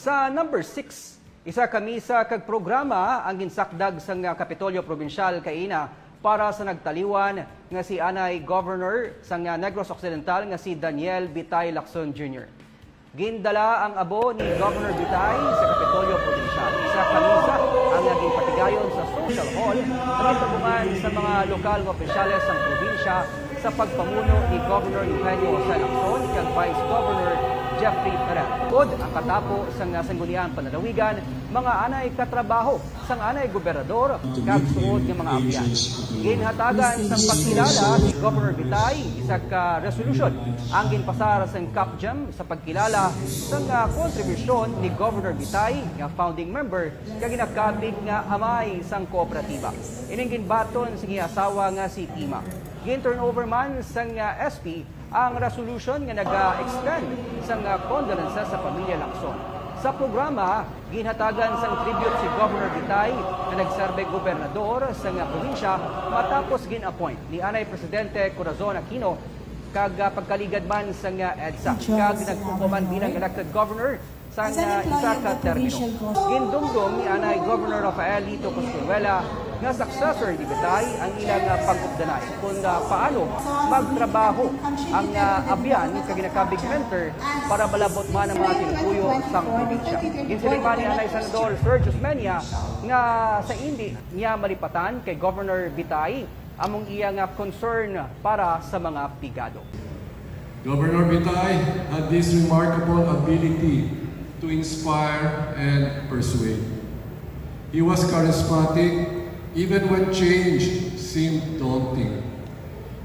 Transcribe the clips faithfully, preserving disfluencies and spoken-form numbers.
Sa number six, isa ka misa kag programa ang ginsakdag sang Kapitolyo Probinsyal kaina para sa nagtaliwan nga si anay Governor sang Negros Occidental nga si Daniel Bitay Lacson Junior. Gindala ang abo ni Governor Bitay sa Kapitolyo Probinsyal. Isa ka misa ang naging patigayon sa Social Hall nga gitabunan sa mga lokal nga opisyales sang probinsya sa pagpamuno ni Governor Eugenio Jose Lacson kag Vice Governor Jeffrey Ferrer. Tungod ang katapo sang Sangguniang Panlalawigan, mga anay katrabaho sang anay gobernador kag suod nga mga abyan. Ginhatagan sang pagkilala si Governor Bitay isa ka resolusyon ang ginpasar sang CAPJEM sa pagkilala sang, ah, kontribusyon ni Governor Bitay nga founding member kag ginakabig nga amay sang kooperatiba. Ining ginbaton sang iya asawa nga si Tima. Gin-turnover man sang, ah, S P ang resolution nga naga-extend sang, ah, condolences sa pamilya Lacson. Sa programa, ginhatagan sang tribute si Governor Bitay nga nagserbe gobernador sang, ah, probinsya matapos gin-appoint ni anay Presidente Corazon Aquino kag, ah, pagkaligad man sang, ah, EDSA kag nagkukuman bilang elected governor sang, ah, isa ka termino. Gindumdom ni anay Governor Rafael Lito Coscaruela nga successor ni Bitay ang ilang, ah, pag-updanay kung, ah, paano magtrabaho ang, ah, abyan kag ginakabig mentor para malabot man ang mga tinutuyo sang probinsya. Ginsiling man ni anay Senador Sergio Osmeña nga sa indi niya malipatan kay Governor Bitay among iya nga concern para sa mga pigado. Governor Bitay had this remarkable ability to inspire and persuade. He was charismatic even when change seemed daunting.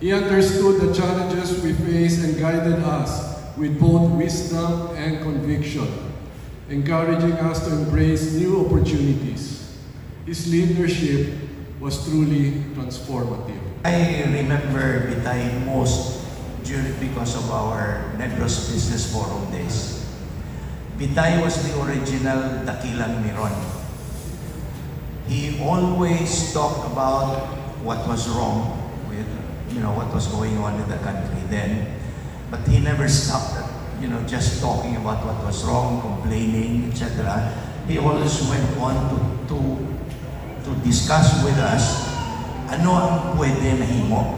He understood the challenges we face and guided us with both wisdom and conviction, encouraging us to embrace new opportunities. His leadership was truly transformative. I remember Bitay most during, because of our Negros Business Forum days. Bitay was the original Dakilang Miron. He always talked about what was wrong with, you know, what was going on in the country then. But he never stopped at, you know, just talking about what was wrong, complaining, et cetera. He always went on to, to, to discuss with us ano ang pwede mahimo.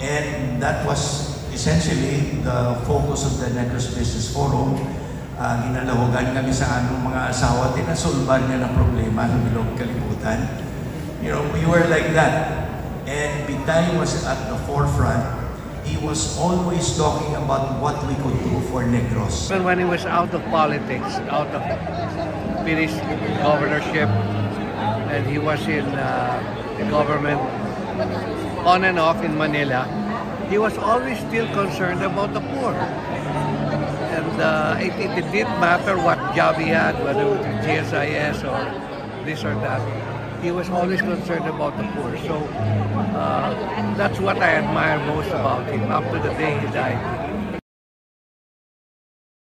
And that was essentially the focus of the Negros Business Forum. Uh, ginalahugan kami sa among mga asawa, tinasulban niya ng problema sa bilog kalibutan. You know, we were like that. And Bitay was at the forefront. He was always talking about what we could do for Negros. Even when he was out of politics, out of finished governorship, and he was in uh, the government on and off in Manila, he was always still concerned about the poor. And uh, it, it didn't matter what job he had, whether it was G S I S or this or that. He was always concerned about the poor. So uh, that's what I admire most about him up to the day he died.